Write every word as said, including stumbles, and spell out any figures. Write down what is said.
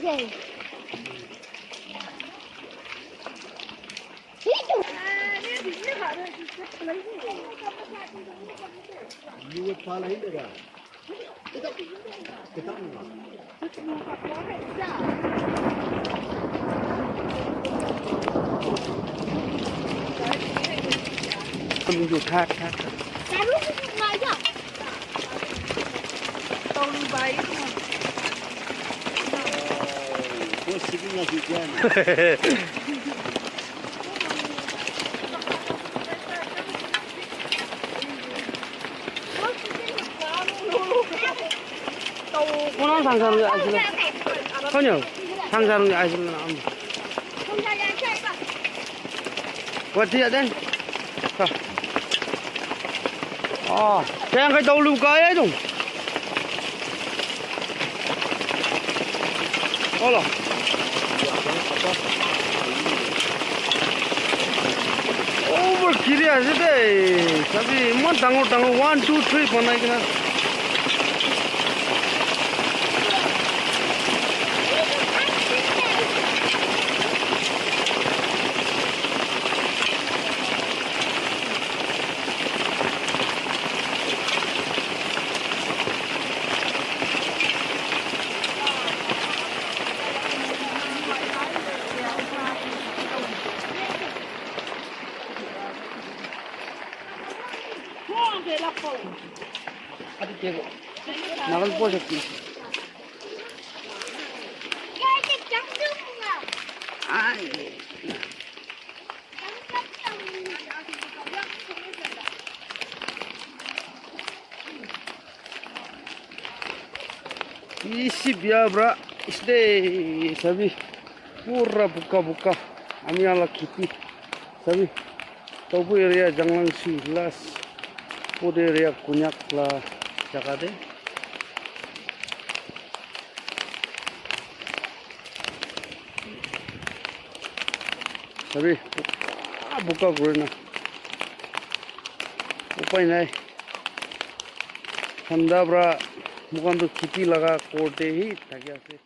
Thak, thak, thak. Kono thangsa rung aisile. Konyo thangsa rung aisile na am. Wati ya den. Ha. Ah, kaya kay daw lu kaya dong. Olo. Over kiri ase de. Sabi, iman dangor dangor one, two, three banai kena. Isi bia bra, iste sabi, pura buka buka. Ami ala kheti sabi, tobu area Janglang si last, pode area Konyak la jaga de. Sabi, buka buka kuri na. Upai nai. Thanda pra moikhan tu kheti laga ghor te hi thaki ase.